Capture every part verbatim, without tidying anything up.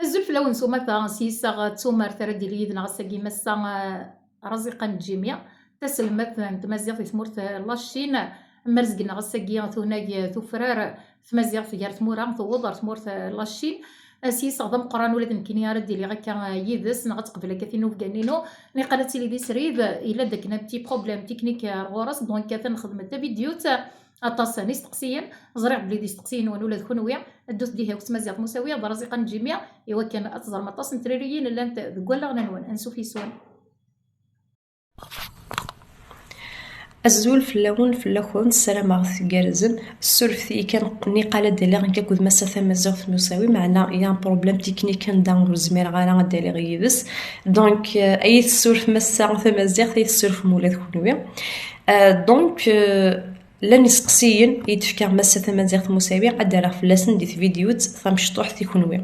Azul fell-awen s umata, s yiseɣ d tumert ara d-yili yid-neɣ ass-agi massa, eh, Raziqa n Jimmy, taselmadt n tmaziɣt di tmurt, eh, n la Chine. Mmerzgen-aɣ ass-agi tunag, eh, tufrar tmaziɣt gar tmura, tewweḍ ɣer tmurt, eh, n la Chine. Eh, s yiseɣ d ameqqran, ula d nekkini ara d-iliɣ akka, eh, yid-s, neɣ ad teqbel akka tinubga-nni-inu. Niqal ad tili di srid, eh, yella-d akken un petit problème technique, eh, ar ɣur-s, donc atan xedmen tabidyut, eh, aṭas n isteqsiyen. Ẓriɣ belli d isteqsiyen-nwen ula d kenwi. Ddut diha akk s tmaziɣt Musawi, d Raziqa n Jimmy, iwakken ad teẓrem aṭas n tririyin llant deg wallaɣen-nwen. Ansuf yes-wen. Azul fell-awen, fell-akent, ssarameɣ tgerrzem. Ssurfet-iyi kan, niqal ad d-iliɣ nekk akked Massa Tamaziɣt Musawi, meɛna il y a un problème technique anda ur zmireɣ ara ad d-iliɣ yid-s. Donc, euh, ad iyi-tessurfem Massa Tamaziɣt, ad iyi-tessurfem ula d kenwi. Euh, donc, euh, llan iseqsiyen i d-tefka Massa Tamaziɣt Musawi, ad d-rreɣ fell-asen di tvidyut tamecṭuḥt i kenwi.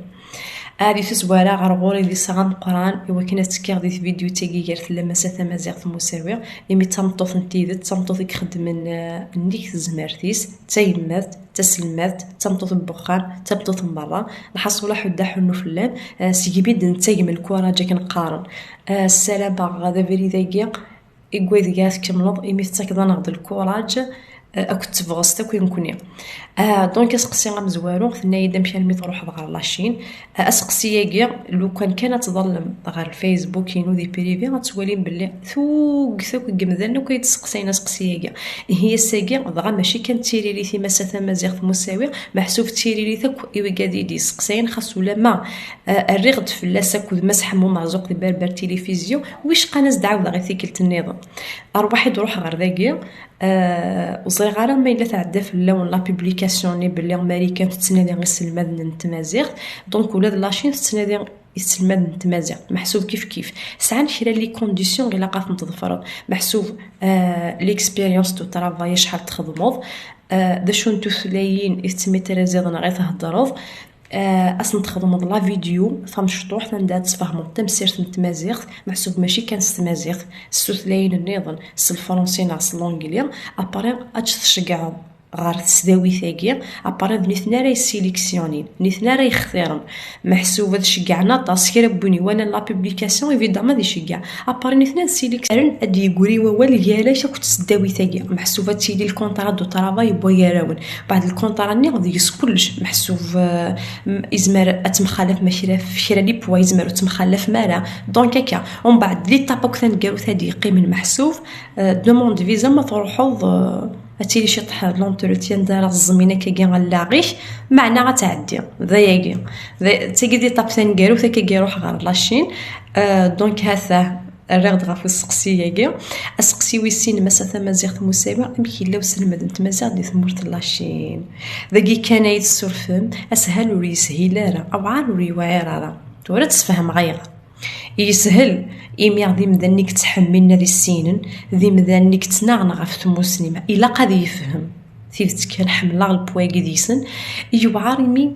Ɛad di tazwara ɣer ɣur-i d iseɣ ameqqran i wakken ad tekkiɣ di tvidyut-agi gar tella Massa Tamaziɣt Musawi, imi d tameṭṭut n tidet, d tameṭṭut i ixeddmen, eh, nnig tezmert-is, d tayemmat, d taselmadt, d tameṭṭut n wexxam, d tameṭṭut n berra. Lḥaṣul, aḥuddu aḥunnu fell-am, eh, segmi d-nettagem lkuraǧ akken qqaren. Eh, ssarameɣ d abrid-agi i wadeg ara tkemmleḍ, imi tettakeḍ-aneɣ-d lkuraǧ, eh, akked tebɣest akk i nekkni. Ah, donc aseqsi amezwaru, tenna-yi-d amek armi truḥeḍ ɣer la Chine. Ah, aseqsi-agi, lukan kan ad tḍallem ɣer Facebook-inu di privé, ad twalim belli tuget akk n yimdanen akk ay d-seqsayen aseqsi-agi. Ihi ass-agi, dɣa mačči kan d tiririt i Massa Tamaziɣt Musawi, meḥsub d tiririt akk i wigad i d-yesseqsayen, xas ulamma, ah, rriɣ-d fell-as akked Mass Ḥemmu Merzuq di Berber Tilifizyu, wicqa ad as-d-ɛawdeɣ i tikkelt nniḍen. Arwaḥ i d-ruḥ ɣer dagi, eh, ur ẓriɣ ara ma yella tɛedda fell-awen la publication-nni belli Marikan tettnadi iselmaden n tmaziɣt, donc ula d la Chine tettnadi iselmaden n tmaziɣt, meḥsub kif kif. Sɛan kra n les conditions ilaq ad tent-tḍefreḍ, meḥsub, eh, l'expérience du travail, acḥal txedmeḍ, eh, d acu n tutlayin i tettmitraziḍ neɣ i theddreḍ, eh, ad sen-txedmeḍ la vidéo tamecṭuḥt anda ad tesfehmeḍ tamsirt n tmaziɣt, meḥsub mačči kan s tmaziɣt, s tutlayin nniḍen, s lefransi neɣ s l'anglais, après ad tt-tceggɛeḍ ɣer tesdawit-agi, après d nitni ara yessiliksyunin, nitni ara yextiren, meḥsub ad ceggɛen aṭas, kra n win iwalan la publication, évidemment ad iceggeɛ, après nitni ad ssiliksyunen, ad d-yeggri wawal gar-ak akked tesdawit-agi, meḥsub ad tili le contrat de travail n wagarawen. Baɛd lkunṭra-nni deg-s kullec meḥsub, eh, m-, izmer ad temxalaf ma kra, f kra n les points, izmer ur temxalafem ara. Donc akka, umbeɛd l'étape akk taneggarut ad d-yeqqimen meḥsub, eh, demande visa ma truḥeḍ, eh, ad tili ciṭṭaḥ l'entretien d ara teẓẓmin akkagi allaɣ-ik, meɛna ad tɛeddi, d ayagi. D, d tagi d l'étape taneggarut, akkagi iruḥ ɣer la Chine. Eh, donc ha-t-a, rriɣ-d ɣef useqsi-agi. Aseqsi wis sin, Massa Tamaziɣt Musawi, amek yella uselmed n tmaziɣt di tmurt n la Chine? Dagi kan ay tessurfem, ashal ur yeshil ara, awɛar ur yewɛir ara. Tura ad d-sfehmeɣ ayɣer. Yeshel, imi d imdanen i yettḥemmiln ad issinen, d imdanen i yettnaɣen ɣef tmussni, ma ilaq ad yefhem. Tidet kan, ḥemmleɣ le poids-agi deg-sen. Yewɛer imi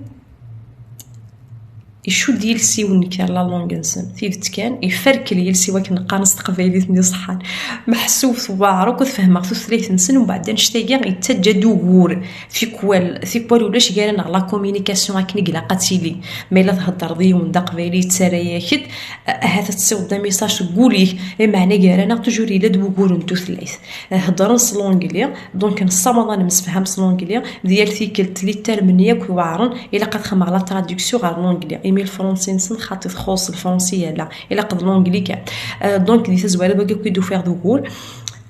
icudd yiles-iw nekk ar la langue-nsen. Tidet kan, iferkel yiles-iw akken qqaren s teqbaylit-nni ṣeḥḥan. Meḥsub tewɛer akk ad fehmeɣ tutlayt-nsen, umbeɛd annect-agi yettaǧǧa-d ugur. Tikwal, tikwal ulac gar-aneɣ la communication akken i ilaq ad tili. Ma yella theddreḍ yiwen d aqbayli yettarra-yak-d, ahat ad tessiwḍeḍ amisac seg wul-ik, lameɛna gar-aneɣ toujours yella-d wugur n tutlayt. Heddren s l'anglais, donc nessawaḍ ad nemsefham s l'anglais, di yal tikkelt les termes-nni akk iweɛren, ilaq ad xedmeɣ la traduction ɣer l'anglais, imi lefransi-nsen xaṭi txuṣṣ lefransi yal-a, ilaq d l'anglais kan. Euh, donc di tazwara d wagi akk i d-ufiɣ d ugur.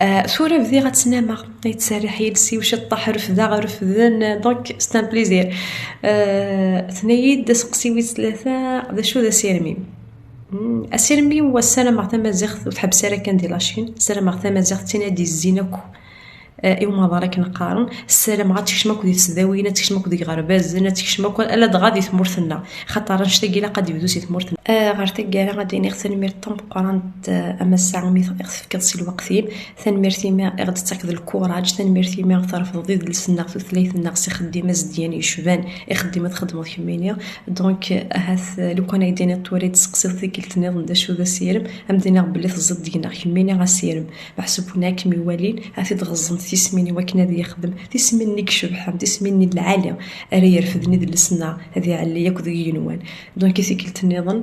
Euh, tura bdiɣ ad ttnameɣ, yettserriḥ yiles-iw ciṭṭaḥ, refdeɣ, refden, donc c'est un plaisir. Euh, tenna-yi-d aseqsi wis tlata, d acu d asirem-im? Hmm, asirem-iw, ssarameɣ tamaziɣt ur tḥebbes ara kan di la Chine, ssarameɣ tamaziɣt d tin ad d-izzin akk, eh, i umaḍal akken qqaren, ssarameɣ ad tekcem akk di tesdawin, ad tekcem akk deg iɣerbazen, ad tekcem akk ala dɣa di tmurt-nneɣ, xaṭer annect-agi ilaq ad d-yebdu si tmurt-nneɣ. Eh, ɣer taggara ad d-iniɣ tanemmirt tameqqrant, eh, a Massa, imi i ɣ-tefkiḍ si lweqt-im, tanemmirt imi i ɣ-d-tettakeḍ lkuraǧ, tanemmirt imi i ɣ-trefdeḍ idles-nneɣ, tutlayt-nneɣ, s ixeddim azedyan yecban ixeddim i txeddmeḍ kemmini. Donc, ahat, eh, lukan ay d-tiniḍ tura i d-testeqsiḍ tikkelt nniḍen d acu d asirem, ad m-d-iniɣ belli teẓẓiḍ deg-neɣ kemmini asirem. Meḥsub win ara kem-iwalin, ad t-id-ɣeẓẓen tismin i wakken ad yexdem, tismin-nni icebḥen, tismin-nni n lɛali, ara yerfden idles-nneɣ ad iɛelli akk deg yigenwan. Donc i tikkelt nniḍen,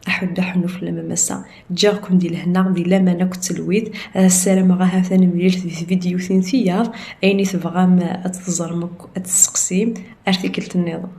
aḥuddu aḥunnu fell-am a massa. Ǧǧiɣ-ken di lehna, di laman akked telwit. Ssarameɣ ahat ad nemlil di tvidyutin tiyaḍ. Ayen i tebɣam ad t-teẓrem akk, ad t-tesseqsim. Ar tikkelt nniḍen.